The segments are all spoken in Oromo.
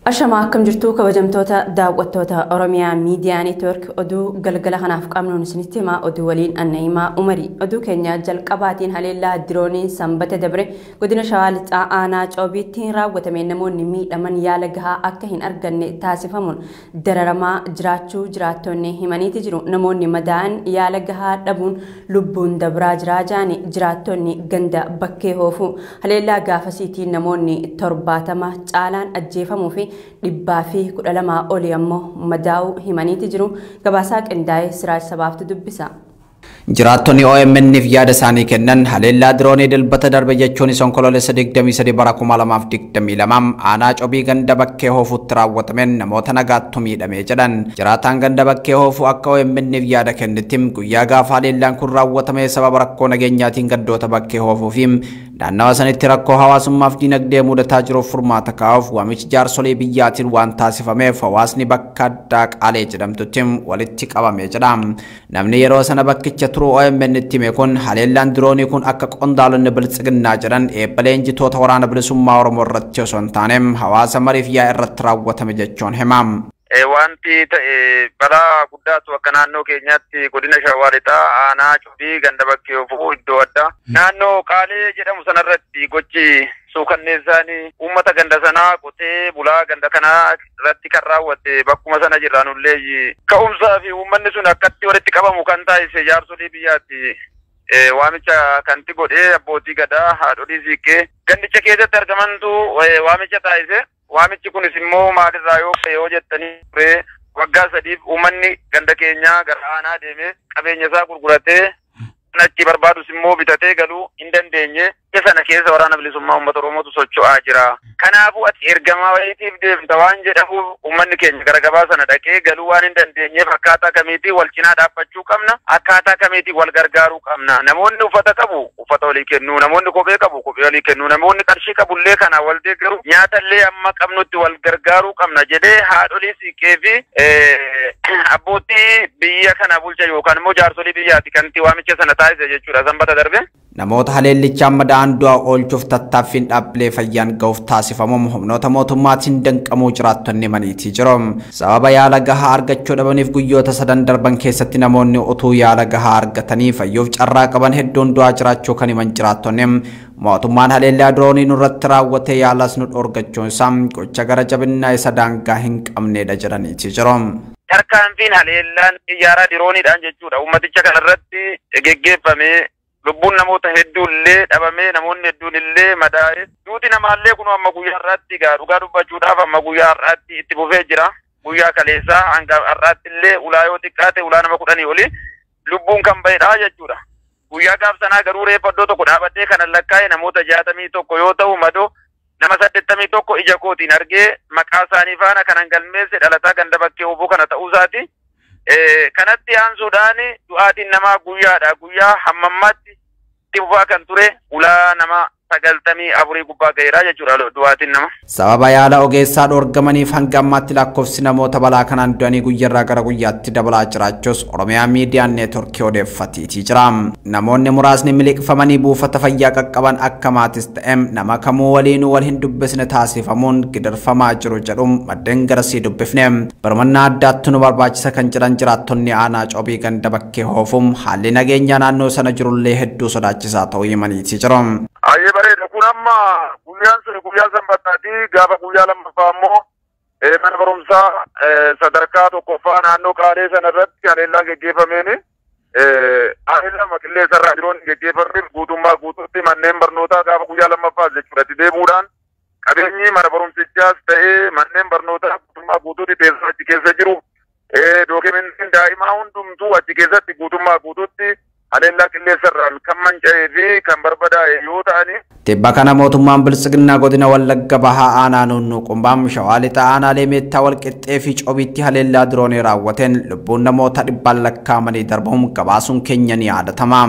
Ashamaa akkam jirtu kabajamtoota daawwattoota Oromiyaa Miidiyaa Neetwoork oduu galgala kanaaf qabnuun isinitti himaa oduu waliin Anna'imaa Umarii. Oduu keenya jalqabaatiin haleellaa diroonii Sanbata dabre godina Shawaa Lixaa aanaa Coobiitti raawwatame namoonni miidhaman yaala gahaa akka hin arganne taasifamuun dararamaa jiraachuu jiraattonni himaniiti jiru. Namoonni madaa'an yaala gahaa dhabuun lubbuun dabraa jiraa jaani jiraattonni ganda bakkee hoofu. Haleellaa gaafasiitiin namoonni 70 caalaan ajjeefamuu fi 112 olii ammoo madaa'uu himaniiti jiru. Gabaasaa qindaa'ee Siraaj Sabaaftu dubbisa. Jiraattonni OMN'f yaada isaanii kennan haleellaa diroonii dilbata darbe jechuun onkoloolessa 23 bara 2022 aanaa Cobii ganda bakkee hoofuutti raawwatameen namoota nagaattu miidhamee jedhan. Jiraataan ganda bakkee hoofuu akka OMN'f yaada kennitti guyyaa gaafa haleellaan kun raawwatame sababa rakkoo nageenyaatiin gandoota bakkee hoofuu fi naannawa sanitti rakkoo hawaasummaaf diinagdee mudataa jiruuf furmaata kaa'uuf waamichi jaarsolii biyyaatiin waan taasifameef hawaasni bakka addaa Qaalee jedhamtutti walitti qabamee jedha. Namni yeroo sana bakkicha turuu OMN itti hime kun haleellaan diroonii kun akka qondaalonni biltsiginnaa jedhan eebba leenjitoota waraana bilisummaa Oromoo irratti osoo hin taane hawaasa mariif yaa irratti raawwatame jechuun hima. Wanti ta'e balaa guddaatu akka naannoo keenyaatti godina Shawaa Lixaa aanaa Cobii ganda bakkee hoofuu iddoo addaa naannoo Qaalee jedhamu sanarratti gochi suukanneessaan uummata ganda sanaa qotee bulaa ganda kanaa irratti kan raawwate bakkuma sana jirra nullee ka'umsaa fi uummanni sun akkatti walitti qabamu kan taasise jaarsolii biyyaatti. Waamicha kanti godhee abbootii gadaa haadholii siiqqee gandicha keessatti argamantu waamicha taasise. Waamichi kunis immoo maalirraa yoo jettanii turee waggaa 3 uummanni ganda keenyaa gara aanaa deemee qabeenya isaa gurguratee achi barbaadus immoo bitatee galuu hin dandeenye. Sana keessa waraana bilisummaa uummata Oromootu socho'aa jira. Kanaafuu ati ergamaa wayiitiif deemta waan jedhamuuf uummanni keenya gara gabaa sana dhaqee galuu waan hin dandeenyeef akkaataa kamiitiin wal cinaa dhaabbachuu qabna, akkaataa kamiitiin wal gargaaruu qabna. Namoonni uffata qabu uffata walii kennuu, namoonni kophee qabu kophee walii kennuu, namoonni qarshii qabullee kana wal deeggaru, nyaatallee amma qabnutti wal gargaaruu qabna jedhee haadholii siiqqee fi abbootii biyya kana bulcha yookaan immoo jaarsolii biyyaati kanti waamicha sana taasise jechuudha sanbata darbe. Namoota haleellichaan madaa'an du'a oolchuuf tattaaffiin dhaabbilee fayyaan ga'uuf taasifamuun humnoota mootummaatiin danqamuu jiraattonni maniitii jiru. Sababa yaala gahaa argachuu dhabaniif guyyoota 3 darban keessatti namoonni utuu yaala gahaa argatanii fayyuuf carraa qaban hedduun du'aa jiraachuu kan himan jiraattonni mootummaan haleellaa diroonii nurratti raawwate yaalas nu dhorgachuun isaa gocha gara jabinnaa isa daangaa hin qabnedha jedhaniitii jiru. Tarkaanfiin haleellaan xiyyaara dirooniidhaan jechuudha uummaticha kanarratti geggeeffamee lubbuun namoota hedduullee dhabamee namoonni hedduun illee madaa'e. Duuti namaallee kun amma guyyaa har'aatti egaa dhugaa dubbachuudhaaf amma guyyaa har'aatti itti fufee jira. Guyyaa kaleessaa hanga har'aatti illee ulaa yoo xiqqaate ulaa nama 10 oli lubbuun kan ba'edha jechuudha. Guyyaa gaaf sanaa garuu reeffa iddoo tokko dhaabbattee kan lakkaa'e namoota 61 yoo ta'u madoo nama 81 ija kootiin argee maqaa isaanii faana kanan galmeesse dhalataa ganda bakkee hoofuu kana ta'uu isaati. Kanatti aansuudhaan du'aatiin namaa guyyaadha. Guyyaa hammammaatti itti fufaa kan ture ulaa nama 94 gubbaa ga'eera jechuudha du'aatiin nama. Sababa yaala ogeessaa dhorgamaniif hanga ammaatti lakkoofsi namoota balaa kanaan du'anii guyyaarraa gara guyyaatti dabalaa jiraachuus Oromiyaa Miidiyaan Neetworkii odeeffatiitii jira. Namoonni muraasni miliqfamanii buufata fayyaa qaqqaban akka maatis ta'e nama kamuu waliinuu wal hin dubbisne taasifamuun gidirfamaa jiru jedhuun maddeen garasii dubbifne. Birmannaa addaatti nu barbaachisa kan jedhan jiraattonni aanaa Cobii ganda bakkee hoofuun haalli nageenyaa naannoo sana jirullee hedduu sodaachisaa ta'uu himaniitii jiru. Ayyee bareeda kun amma guyyaan sun guyyaa sanbataati gaafa guyyaa lammaffaa immoo mana barumsaa sadarkaa tokkoffaa naannoo Qaalee sana irratti haleellaan geggeeffameen haleellaa qilleensa irraa diroon geggeeffameen guutummaa guutuutti manneen barnootaa gaafa guyyaa lammaffaa jechuudha itti deemuudhaan qabeenyi mana barumsichaas ta'ee manneen barnootaa guutummaa guutuutti teessoo achi keessa jiru dookimentiin daa'imaa hundumtuu achi keessatti guutummaa guutuutti haleellaa qilleensa irraan kan manca'ee fi kan barbadaa'e yoo ta'ani. Tibba kana mootummaan biltsiginnaa godina Wallagga Bahaa aanaa Nunnuu Qumbaam Shawaa Lixaa aanaalee Meettaa Walqixxee fi Cobiitti haleellaa diroonii raawwateen lubbuun namoota dhibbaan lakkaa'amanii darbamuun gabaasuun keenya ni yaadatama.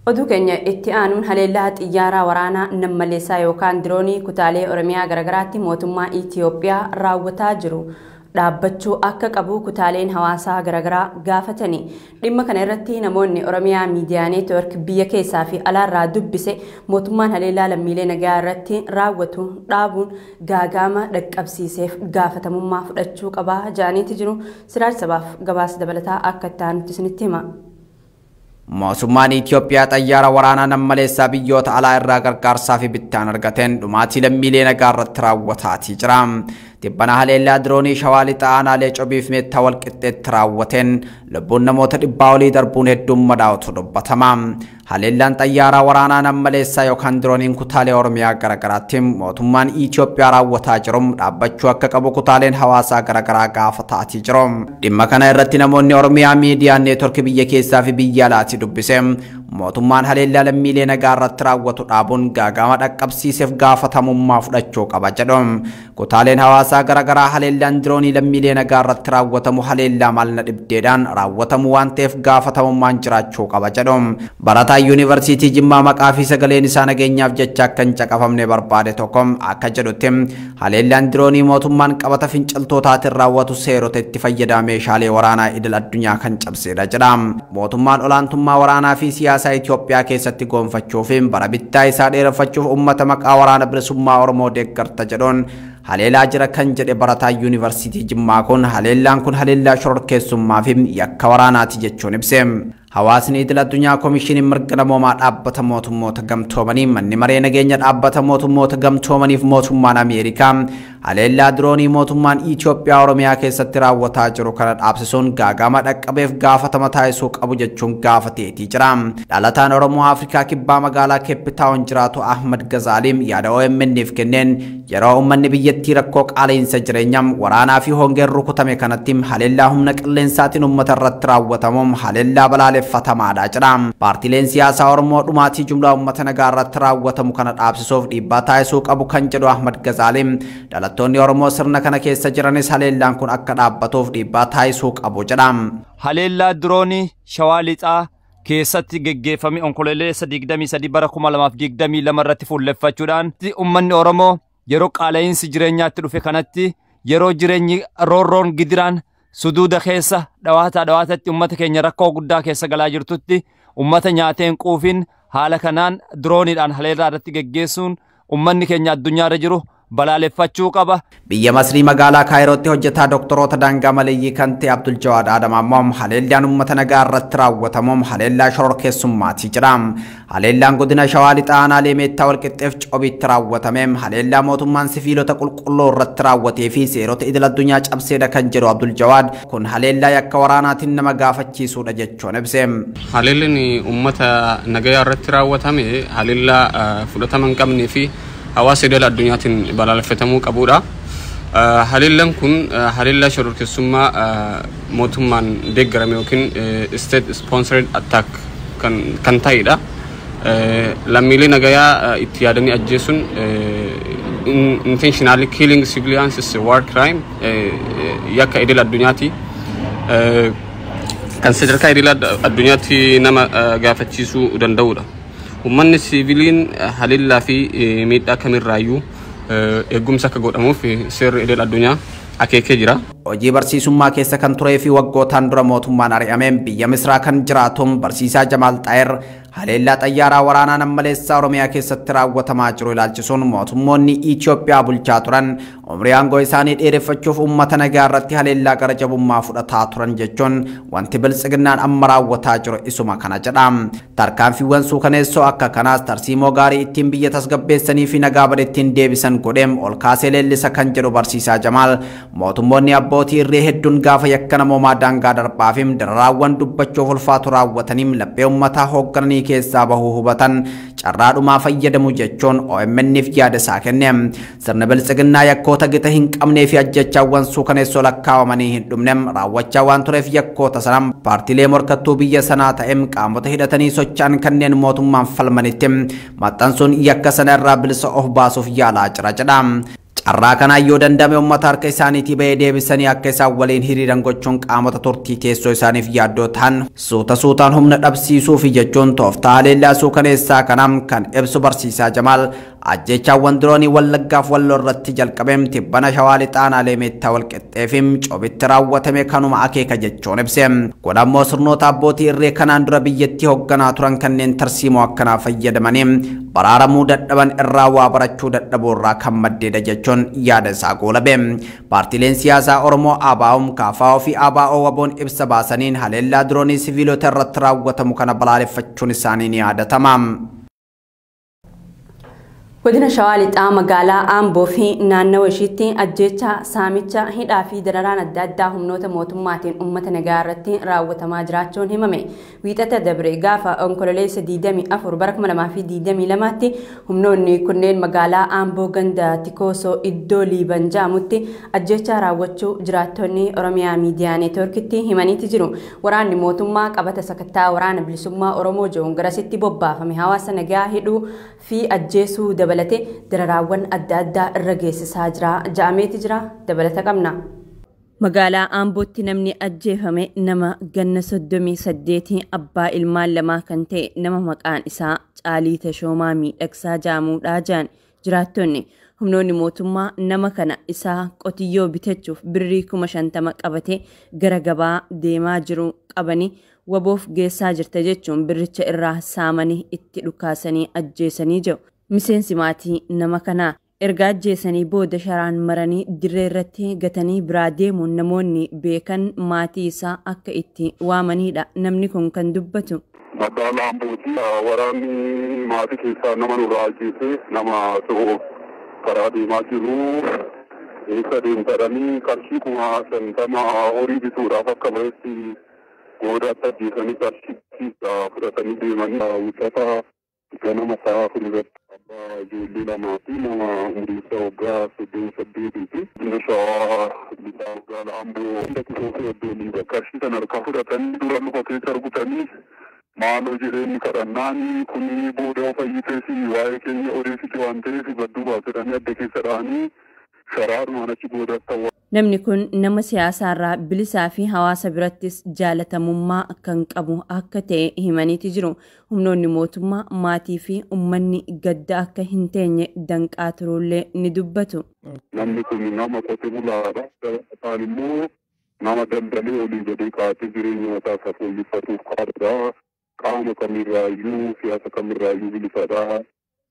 Oduu keenya itti aanuun haleellaa xiyyaaraa waraanaa nammaleessaa yookaan diroonii kutaalee Oromiyaa garaagaraatti mootummaa Itiyoophiyaa raawwataa jiru. dhaabbachuu akka qabu kutaaleen hawaasaa garaagaraa gaafatanii dhimma kana irratti namoonni Oromiyaa Miidiyaa Neetwoork biyya keessaa fi alaarraa dubbise mootummaan haleellaa lammiilee nagaa irratti raawwatu dhaabuun gaagaama dhaqqabsiiseef gaafatamummaa fudhachuu qabaa jedhaniiti jiru. Siraaj Sabaaf gabaasa dabalataa akka itti aanutti isinitti hima. Mootummaan Itoophiyaa xayyaara waraanaa nammaleessaa biyyoota alaa irraa gargaarsaa fi bittaan argateen dhumaatii lammiilee nagaa irratti raawwataatii jira. Tibbana haleellaa diroonii Shawaa Lixaa aanaalee Cobiif Meettaa walqixxeetti raawwateen lubbuun namoota 100 olii darbuun hedduun madaa'utu dubbatama. Haleellaan xayyaaraa waraanaa nammaleessaa yookaan dirooniin kutaalee Oromiyaa garaagaraatti mootummaan Itoophiyaa raawwataa jiru dhaabbachuu akka qabu kutaaleen hawaasaa garaagaraa gaafataatii jiru. Dhimma kana irratti namoonni Oromiyaa Miidiyaa Neetwoork biyya keessaa fi biyya alaatti dubbise mootummaan haleellaa lammiilee nagaa irratti raawwatu dhaabuun gaagama dhaqqabsiiseef gaafatamummaa fudhachuu qaba jedhu. Kutaaleen hawaasaa garaagaraa haleellaan diroonii lammiilee nagaa irratti raawwatamu haleellaa maalna dhibdeedhaan raawwatamu waan ta'eef gaafatamummaan jiraachuu qaba jedhu. Barataa Yuunivarsiitii Jimmaa maqaa fi sagaleen isaa nageenyaaf jecha akka hin caqafamne barbaade tokko akka jedhutti haleellaan diroonii mootummaan qabata finciltootaatiin raawwatu seerota itti fayyadama meeshaalee waraanaa idil addunyaa kan cabsedha jedha. Mootummaan olaantummaa waraanaa fi siyaasaa Itoophiyaa keessatti gonfachuu fi bara bittaa isaa dheereffachuuf uummata maqaa waraana bilisummaa Oromoo deeggarta jedhuun haleelaa jira kan jedhe barataa Yuunivarsiitii Jimmaa kun haleellaan kun haleellaa shororkeessummaa fi yakka waraanaati jechuun ibse. Hawaasni idil addunyaa Komishinii Mirga Namoomaa Dhaabbata Mootummoota Gamtoomanii manni maree nageenya Dhaabbata Mootummoota Gamtoomaniif mootummaan Ameerikaa haleellaa diroonii mootummaan Itoophiyaa Oromiyaa keessatti raawwataa jiru kana dhaabsisuun gaagama dhaqqabeef gaafatama taasisuu qabu jechuun gaafateetii jira. Dhalataan Oromoo Afrikaa Kibbaa magaalaa Keepitaawon jiraatu Ahmad Gazaaliim yaada OMN'if kenneen yeroo uummanni biyyattii rakkoo qaala'insa jireenyaa waraanaa fi hongeen rukutame kanatti haleellaa humna qilleensaatiin uummata irratti raawwatamuun haleellaa balaaleffatamaadha jedha. Paartiileen siyaasaa Oromoo dhumaatii jumlaa uummata nagaa irratti raawwatamu kana dhaabsisuuf dhiibbaa taasisuu qabu kan jedhu Ahmad Gazaaliim dhalattoonni Oromoo sirna kana keessa jiranis haleellaan kun akka dhaabbatuuf dhiibbaa taasisuu qabu jedha. Haleellaa diroonii Shawaa Lixaa keessatti geggeeffame Onkololeessa 23 bara 2022 irratti fuulleffachuudhaan uummanni Oromoo yeroo qaala'insi jireenyaatti dhufe kanatti yeroo jireenyi roorroon gidiraan suduuda keessa dhawaataa dhawaatatti uummata keenya rakkoo guddaa keessa galaa jirtutti uummata nyaateen quufiin haala kanaan dirooniidhaan haleellaa irratti geggeessuun uummanni keenya addunyaarra jiru balaaleffachuu qaba. Biyya Masrii magaalaa Kaayirootti hojjetaa doktoroota daangaa maleeyyii kan ta'e Abdul Jawaad Adam ammoo haleellaan uummata nagaa irratti raawwatamuun haleellaa shororkeessummaati jedha. Haleellaan godina Shawaa Lixaa aanaalee Meettaa Walqixxeef Cobiitti raawwatame haleellaa mootummaan siviilota qulqulluu irratti raawwatee fi seerota idil addunyaa cabseedha kan jedhu Abdul Jawaad kun haleellaa yakka waraanaatiin nama gaafachiisuudha jechuun ibse. Haleellaan uummata nagaa irratti raawwatame haleellaa fudhatama hin qabnee fi hawaasa idil addunyaatiin balaaleffatamuu qabudha. Haleellaan kun haleellaa shororkeessummaa mootummaan deeggarame yookiin state sponsored attack kan ta'edha. Lammiilee nagayaa itti yaadanii ajjeesuun intentionally killing civilians is a war crime yakka idil addunyaati. Kan sadarkaa idil addunyaatti nama gaafachiisuu danda'udha. Uummanni siviiliin haleellaa fi miidhaa kamirraayyuu eegumsa akka godhamuuf seerri idil addunyaa akeekee jira. Hojii barsiisummaa keessa kan turee fi waggootaan dura mootummaan ari'ameen biyya Misraa kan jiraatuun barsiisaa Jamaal Xaayir haleellaa xayyaaraa waraanaa nammaleessaa Oromiyaa keessatti raawwatamaa jiru ilaalchisuun mootummoonni Itoophiyaa bulchaa turan umrii aangoo isaanii dheereffachuuf uummata nagaa irratti haleellaa gara jabummaa fudhataa turan jechuun wanti biltsiginnaan amma raawwataa jiru isuma kana jedha. Tarkaanfiiwwan suukaneessoo akka kanaas tarsiimoo gaarii ittiin biyya tasgabbeessanii fi nagaa bade ittiin deebisan godheem ol kaasee leellisa kan jedhu barsiisaa Jamaal mootummoonni abbootii irree hedduun gaafa yakka namoomaa daangaa darbaa fi dararaawwan dubbachuuf ulfaatu raawwataniin laphee uummataa hooggananii keessaa bahuu hubatan carraadhumaa fayyadamu jechuun OMN'if yaada isaa kenne. Sirna biltsiginnaa yakkoota gita hin qabnee fi ajjechaawwan suukaneessoo lakkaawamanii hin dhumne raawwachaa waan tureef yakkoota sanaan paartiilee morkattuu biyya sanaa ta'een qaamota hidhatanii socho'an kanneen mootummaan falmanitti maxxansuun yakka sana irraa bilisa of baasuuf yaalaa jira jedha. Carraa kanaan yoo danda'ame uummata harka isaaniitii bahee deebisanii akka isaan waliin hiriiran gochuun qaamota turtii teessoo isaaniif yaaddoo ta'an suuta suutaan humna dhabsiisuufi jechuun tooftaa haleellaa suukaneessaa kanaan kan ibsu barsiisaa Jamaal ajjeechaawwan diroonii Wallaggaaf Walloo irratti jalqabeem tibbana Shawaa Lixaa aanaalee Meettaa Walqixxeefim Cobitti raawwatame kanuma akeeka jechuun ibse. Kun ammoo sirnoota abbootii irree kanaan dura biyyattii hoogganaa turan kanneen tarsiimoo akkanaa fayyadamanii baraaramuu dadhaban irraa waa barachuu dadhabuu irraa kan maddeedha jechuun yaada isaa goolabe. Paartiileen siyaasaa Oromoo ABO'n, KFO fi ABO WBO'n ibsa baasaniin haleellaa diroonii siviilota irratti raawwatamu kana balaaleffachuun isaanii ni yaadatama. Godina Shawaa Lixaa magaalaa Amboo fi naannawa ishiitti ajjeecha, saamicha, hidhaa fi dararaan adda addaa humnoota mootummaatiin uummata nagaa irratti raawwatamaa jiraachuun himame. Wiixata dabre gaafa onkololeessa 24 bara 2022tti humnoonni kunneen magaalaa Amboo ganda Tikoosoo iddoo Liiban jedhamutti ajjeecha raawwachuu jiraattonni Oromiyaa Miidiyaa Neetwoorkitti himaniiti jiru. Waraanni mootummaa qabata sakattaa waraana bilisummaa Oromoo jiruun garasitti bobbaafame hawaasa nagaa hidhuu fi ajjeesuu dabalate dararaawwan adda addaa irra geessisaa jira ja'ameeti jira dabalata qabna. Magaalaa Ambootti namni ajjeefame nama ganna 38 abbaa ilmaan lamaa kan ta'e nama maqaan isaa Caalii Tashoomaa Miidhagsaa jedhamuudha jedhan jiraattonni. Humnoonni mootummaa nama kana isaa qotiyyoo bitachuuf birrii 50,000 qabatee gara gabaa deemaa jiru qabanii waboof geessaa jirta jechuun birricha irraa saamanii itti dhukaasanii ajjeesanii jiru. Miseensi maatii nama kanaa erga ajjeesanii booda sharaan maranii dirree irratti gatanii biraa deemuun namoonni beekan maatii isaa akka itti waamanidha. Namni kun kan dubbatu. Magaalaa Ambootti waraanni maatii keessaa nama nurraa ajjeese nama tokko karaa deemaa jiru eessa deemtadhanii qarshii 50,000 horii bituudhaaf akka bahetti goodaatti ajjeesanii qarshii fudhatanii deemanii wiixata ganama sa'a fuulduratti. Abbaa ijoollee lamaa fi nama umurii isaa waggaa 38ti. Godina Shawaa Lixaa magaalaa Amboo hunda Tikoosoo iddoo Liiban qarshii sana harkaa fudhatanii dura luka keessa rukutanii maaloo jedheenyi kadhannaani kuni booda fayyiteesi waa'ee keenya odeessite waan ta'eef badduu baasedhanii adda keessa dha'anii sharaadhumaan achi boodatti awwaalan. Namni kun nama siyaasaarraa bilisaa fi hawaasa birattis jaalatamummaa kan qabu akka ta'e himaniiti jiru. Humnoonni mootummaa maatii fi uummanni gadda akka hin teenye danqaa turullee ni dubbatu. Namni kun nama qote bulaadha. Dabalataan immoo nama daldalee olii gadi kaatee jireenya mataa isaa fooyyeffatuuf kaadha. Qaama kamirraayyuu siyaasa kamirraayyuu bilisadha.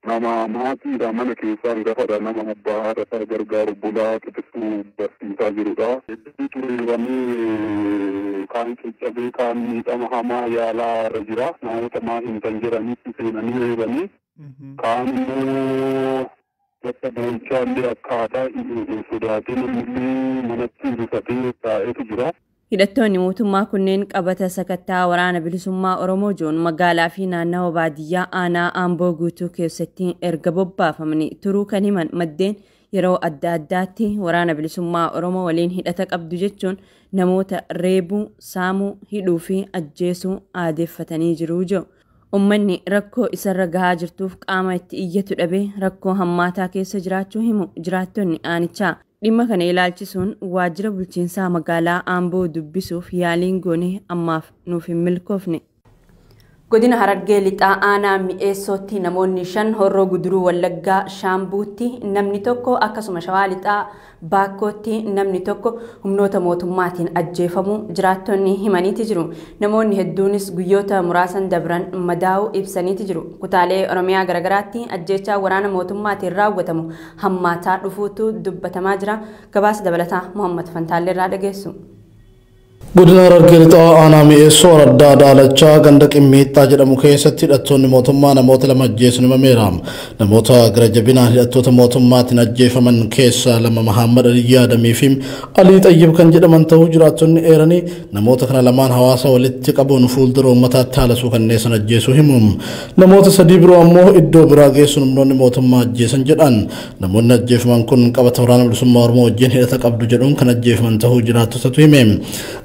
Nama maatiidha mana keessaa hangafadha nama abbaa haadha isaa gargaaru bulaa qixxisuu barsiisaa jirudha. Hedduu tureeffamee kaan caccabee kaan miidhama hamaa yaalaa irra jira. Namoota maa hin tan jedhanitti seenanii reebanii. Kaan immoo bakka boo'ichaa illee akkaataa sodaatee namni illee manatti rifatee taa'etu jira. Hidhattoonni mootummaa kunneen qabata sakattaa waraana bilisummaa Oromoo jiruun magaalaa fi naannawa baadiyyaa aanaa Amboo guutuu keessatti erga bobbaafamanii turuu kan himan maddeen yeroo adda addaatti waraana bilisummaa Oromoo waliin hidhata qabdu jechuun namoota reebuu, saamuu, hidhuu fi ajjeesuu aadeeffatanii jiru jiru. Uummanni rakkoo isarra gahaa jirtuuf qaama itti iyyatu dhabee rakkoo hammaataa keessa jiraachuu himu jiraattonni aanichaa. Dhimma kana ilaalchisuun waajjira bulchiinsaa magaalaa Amboo dubbisuuf yaaliin goone ammaaf nuuf hin milkoofne. Godina Harargee Lixaa aanaa Mi'eessootti namoonni 5 Horroo Guduruu Wallaggaa Shaambuutti namni tokko akkasuma Shawaa Lixaa Baakkootti namni tokko humnoota mootummaatiin ajjeefamuu jiraattonni himaniiti jiru. Namoonni hedduunis guyyoota muraasan dabran madaa'uu ibsaniiti jiru. Kutaalee Oromiyaa garaagaraatti ajjeechaa waraana mootummaatiin raawwatamu hammaataa dhufuutu dubbatamaa jira. Gabaasa dabalataa Muhammad Fantaallee irraa dhageessu. Godina Harargee Lixaa aanaa Mi'eessoo Araddaa Daalachaa ganda Qimmiixxaa jedhamu keessatti hidhattoonni mootummaa namoota lama ajjeesuun himameera. Namoota gara jabinaan hidhattoota mootummaatiin ajjeefaman keessaa lama Mahammad Aliyyi Adamii fi Alii Xayyib kan jedhaman ta'uu jiraattonni eeranii namoota kana lamaan hawaasa walitti qabuun fuuldura uummataatti haalasuu kanneen sana ajjeesuu himu. Namoota sadii biroo ammoo iddoo biraa geessuun humnoonni mootummaa ajjeesan jedhan. Namoonni ajjeefaman kun qabata waraana bilisummaa Oromoo wajjin hidhata qabdu jedhuun kan ajjeefaman ta'uu jiraattotatu hime.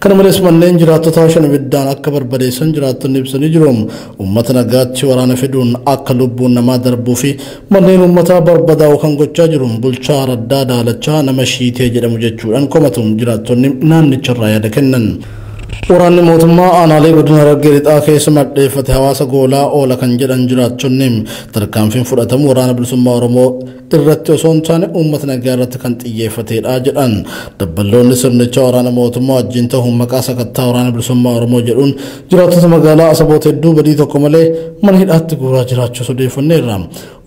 Kana malees manneen jiraattotaa 5 ibiddaan akka barbadeessan jiraattonni ibsanii jiru. Uummata nagaatti waraana fiduun akka lubbuun namaa darbuu fi manneen uummataa barbadaa'u kan gochaa jiru bulchaa Araddaa Daalachaa nama Shiitee jedhamu jechuudhaan komatu jiraattonni naannicharraa yaada kennan. Waraanni mootummaa aanaalee godina Harargee Lixaa keessa maddeeffate hawaasa goolaa oola kan jedhan jiraattonni tarkaanfiin fudhatamu waraana bilisummaa Oromoo irratti osoo hin taane uummata nagaa irratti kan xiyyeeffatedha jedhan. Dabballoonni sirnicha waraana mootummaa wajjin ta'uun maqaa sakattaa waraana bilisummaa Oromoo jedhuun jiraattota magaalaa Asaboot hedduu badii tokko malee mana hidhaatti guuraa jiraachuu odeeffanneerra.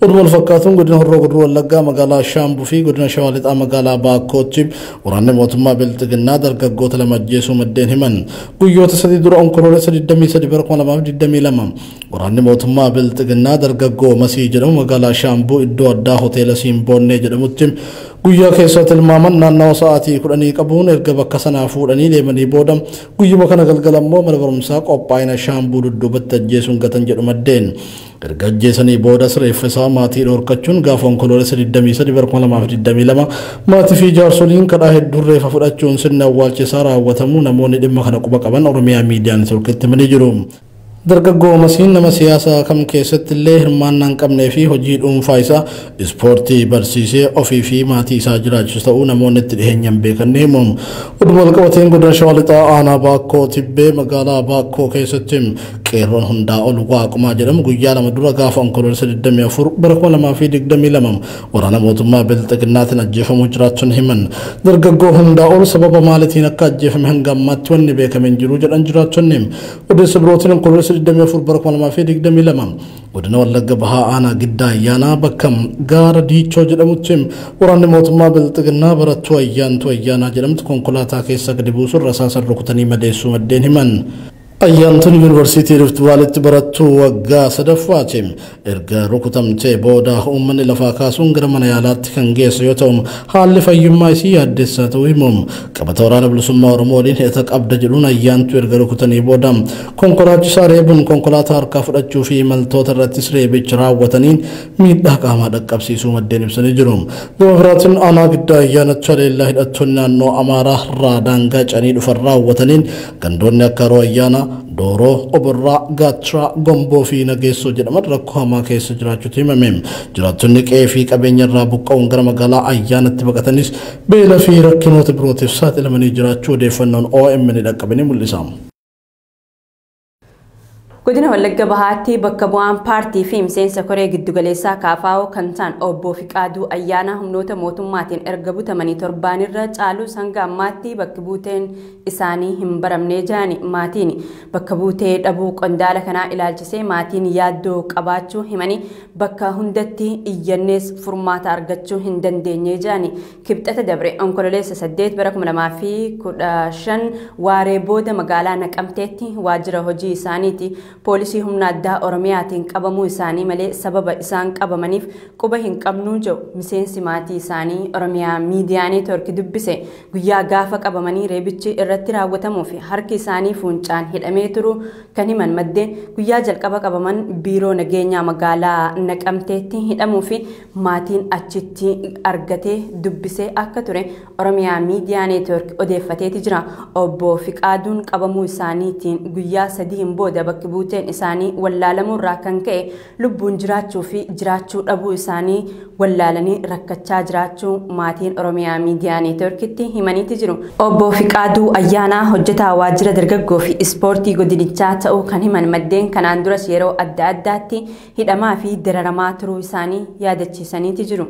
Oduu wal fakkaatuun godina Horroo Guduruu Wallaggaa magaalaa Shaambuu fi godina Shawaa Lixaa magaalaa Baakkootti waraanni mootummaa Bilxiginnaa dargaggoota 2 ajjeesuu maddeen himan. Guyyoota 3 dura onkoloolessa 23 bara 2022 waraanni mootummaa Bilxiginnaa dargaggoo Masii jedhamu magaalaa Shaambuu iddoo addaa hoteela Simboonnee jedhamutti guyyaa keessa tilmaaman naannawa sa'aatii 10 qabuun erga bakka sanaa fuudhanii deemanii booda guyyuma kana galgala immoo mana barumsaa qophaa'ina Shaambuu dudduubatti ajjeesuun gatan jedhu maddeen. Erga ajjeesanii booda reeffa isaa maatii dhorkachuun gaafa onkoloolessa 23 bara 2022 maatii fi jaarsoliin kadhaa hedduun reeffa fudhachuun sirni awwaalchisaa raawwatamuu namoonni dhimma kana quba qaban Oromiyaa Miidiyaa Neetwoorkitti himanii jiru. Dargaggoo Masiin nama siyaasaa kam keessatti illee hirmaannaa hin qabnee fi hojii dhuunfaa isaa ispoortii barsiisee ofii fi maatii isaa jiraachisu ta'uu namoonni itti dhiheenyaan beekan ni himu. Oduma walqabateen godina Shawaa Lixaa aanaa Baakkoo Tibbee magaalaa Baakkoo keessatti qeerroon hundaa ol Waaqumaa jedhamu guyyaa 2 dura gaafa onkoloolessa 24 bara 2022 waraana mootummaa Bilxiginnaatiin ajjeefamuu jiraachuun himan. Dargaggoo hundaa ol sababa maaliitiin akka ajjeefame hanga ammaatti wanni beekame hin jiru jedhan jiraattonni. Odeessa birootiin onkoloolessa 24 bara 2022 godina Wallagga Bahaa aanaa Giddaa Ayyaanaa bakka gaara Diichoo jedhamutti waraanni mootummaa Bilxiginnaa barattuu Ayyaantuu Ayyaanaa jedhamtu konkolaataa keessa gadi buusuun rasaasa rukutanii madeessuu maddeen himan. Ayyaantuun Yuunivarsiitii Rift Vaalitti barattuu waggaa 3ffaati. Erga rukutamtee booda uummanni lafaa kaasuun gara mana yaalaatti kan geesse yoo ta'u haalli fayyummaa isii yaaddessaa ta'uu himu. Qabata waraana bilisummaa Oromoo waliin hidhata qabda jedhuun ayyaantuu erga rukutanii booda konkolaachisaa reebuun konkolaataa harkaa fudhachuu fi imaltoota irrattis reebicha raawwataniin miidhaa qaamaa dhaqqabsiisuu maddeen ibsanii jiru. Gama biraatiin aanaa Giddaa Ayyaanatti haleellaa hidhattoonni naannoo Amaaraa irraa daangaa canii dhufan raawwataniin gandoonni akka Haroo Ayyaanaa, Dooroo, Oborraa, Gaattiraa, Gomboo fi Nageessoo jedhaman rakkoo hamaa keessa jiraachuutu himame. Jiraattonni qe'ee fi qabeenya irraa buqqa'uun gara magaalaa Ayyaanatti baqatanis beela fi rakkinoota birootiif saaxilamanii jiraachuu odeeffannoon OMN dhaqqabe ni mul'isa. Godina Wallagga Bahaatti bakka bu'aan paartii fi miseensa koree giddugaleessaa KFO kan ta'an obbo Fiqaaduu Ayyaanaa humnoota mootummaatiin erga butamanii torbaanirra caaluu hanga ammaatti bakki buuteen isaanii hin baramnee jirani maatiin bakka buutee dhabuu qondaala kanaa ilaalchisee maatiin yaaddoo qabaachuu himanii bakka hundatti iyyannees furmaata argachuu hin dandeenye jirani. Kibxata dabre onkololeessa 8 bara 2015 waaree booda magaalaa Naqamteetti waajjira hojii isaaniiti poolisii humna addaa Oromiyaatiin qabamuu isaanii malee sababa isaan qabamaniif quba hin qabnuu jedhu miseensi maatii isaanii Oromiyaa Miidiyaa Neetwoork dubbise. Guyyaa gaafa qabamanii reebichi irratti raawwatamuu fi harki isaanii fuuncaan hidhamee turu kan himan maddeen guyyaa jalqaba qabaman biiroo nageenyaa magaalaa Naqamteetti hidhamuu fi maatiin achitti argatee dubbisee akka ture Oromiyaa Miidiyaa Neetwoork odeeffateeti jira. Obbo Fiqaaduun qabamuu isaaniitiin guyyaa 3 booda bakki buuteen isaanii wallaalamuurraa kan ka'e lubbuun jiraachuu fi jiraachuu dhabuu isaanii wallaalanii rakkachaa jiraachuu maatiin Oromiyaa Miidiyaa Neetwoorkitti himaniiti jiru. Obbo Fiqaaduu Ayyaanaa hojjetaa waajjira dargaggoo fi ispoortii godinichaa ta'uu kan himan maddeen kanaan duras yeroo adda addaatti hidhamaa fi dararamaa turuu isaanii yaadachiisaniiti jiru.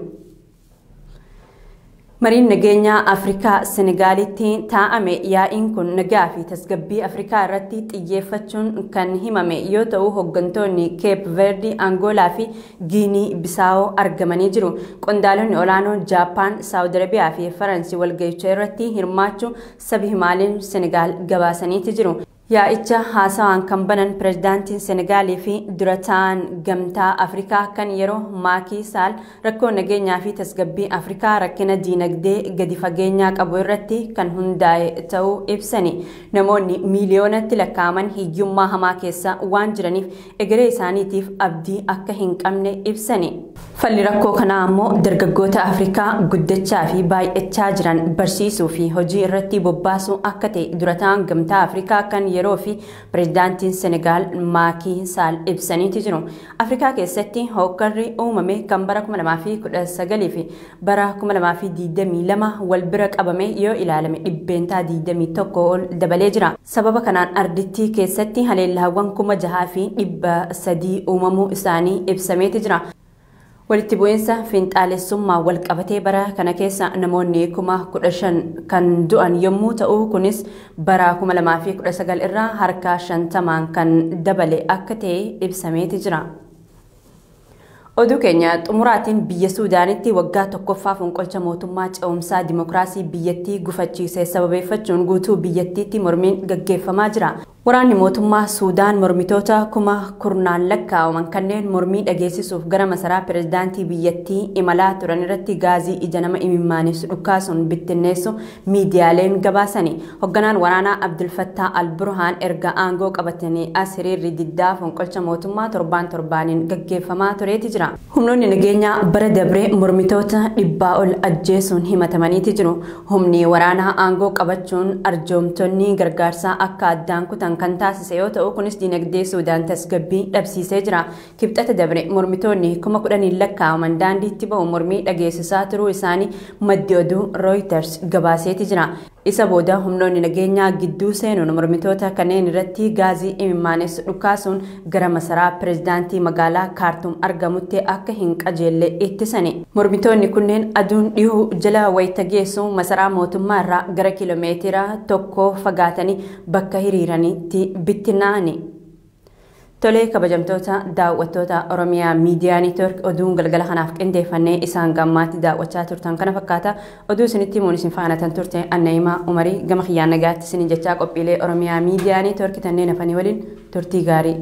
Mariin nageenyaa Afrikaa Senegaalitti taa'ame yaa'iin kun nagaa fi tasgabbii Afrikaa irratti xiyyeeffachuun kan himame yoo ta'u hooggantoonni Keep Verdi, Angoolaa fi Giinii Bisaawoo argamanii jiru. Qondaalonni olaanoon Jaappaan, Saawud Arabiyaa fi Faransi walga'icha irratti hirmaachuu sabi himaaliin Senegaal gabaasaniiti jiru. Yaa'icha haasawaan kan banan pirezidaantiin Senegaalii fi dura ta'an gamtaa Afrikaa kan yeroo Maakii Saal rakkoo nageenyaa fi tasgabbii Afrikaa rakkina diinagdee gadi fageenyaa qabu irratti kan hundaa'e ta'uu ibsani. Namoonni miiliyoonatti lakkaa'aman hiyyummaa hamaa keessa waan jiraniif egeree isaaniitiif abdii akka hin qabne ibsani. Falli rakkoo kanaa ammoo dargaggoota Afrikaa guddachaa fi baay'achaa jiran barsiisuu fi hojii irratti bobbaasuu akka ta'e dura ta'an gamtaa Afrikaa kan yeroo fi pirezidaantiin Senegaal Maakii Saal ibsaniiti jiru. Afrikaa keessatti hookkarri uumame kan bara 2019 fi bara 2022 wal bira qabame yoo ilaalame 21% ol dabalee jira. Sababa kanaan ardittii keessatti haleellaawwan 6,300 uumamuu isaanii ibsameeti jira. Walitti bu'iinsa fiinxaalessummaa wal qabatee bara kana keessa namoonni 15,000 kan du'an yommuu ta'u kunis bara 2019 irraa harka 50 kan dabale akka ta'e ibsameeti jira. Oduu keenya xumuraatiin biyya Suudaanitti waggaa tokkoffaa fonqolcha mootummaa ce'umsaa dimokiraasii biyyattii gufachiise sababeeffachuun guutuu biyyattiitti mormiin gaggeeffamaa jira. Waraanni mootummaa Suudaan mormitoota 10,000 lakkaa'aman kanneen mormii dhageessisuuf gara masaraa pirezidaantii biyyattii imalaa turan irratti gaazii ija nama imimmaanessu dhukkaasuun bittinneessu miidiyaaleen gabaasani. Hoogganaan waraanaa Abdul Fattah Al-Burhaan erga aangoo qabatanii as hiriirri diddaa fonqolcha mootummaa torbaan torbaaniin gaggeeffamaa tureeti jira. Humnoonni nageenyaa bara dabree mormitoota 100 ol ajjeesuun himatamaniiti jiru. Humni waraanaa aangoo qabachuun arjoomtonni gargaarsaa akka addaan kutan kan taasise yoo ta'u kunis dinagdee Suudaan tasgabbii dhabsiisee jira. Kibxata dabre mormitoonni 10,000 lakkaa'aman daandiitti ba'u mormii dhageessisaa turuu isaanii maddi oduu Reuters gabaaseeti jira. Isa booda humnoonni nageenyaa gidduu seenuun mormitoota kanneen irratti gaazii imimmaanessu dhukkaasuun gara masaraa pirezidaantii magaalaa Kaartuum argamutti akka hin qajeelle ittisani. Mormitoonni kunneen aduun dhihuu jala wayita geessu masaraa mootummaa irraa gara kiiloomeetira 1 fagaatanii bakka hiriiranitti bittinnaa'ani. Tolee kabajamtoota daawwattoota Oromiyaa Miidiyaa Neetwoork oduun galgala kanaaf qindeeffannee isaan gammaatti daawwachaa turtan kana fakkaata. Oduu isinitti himuun isin faana tan turte Anna'imaa Umarii gama kiyyaan nagaatti isiniin jechaa qophiilee Oromiyaa Miidiyaa Neetwoork tanneen hafanii waliin turtii gaarii.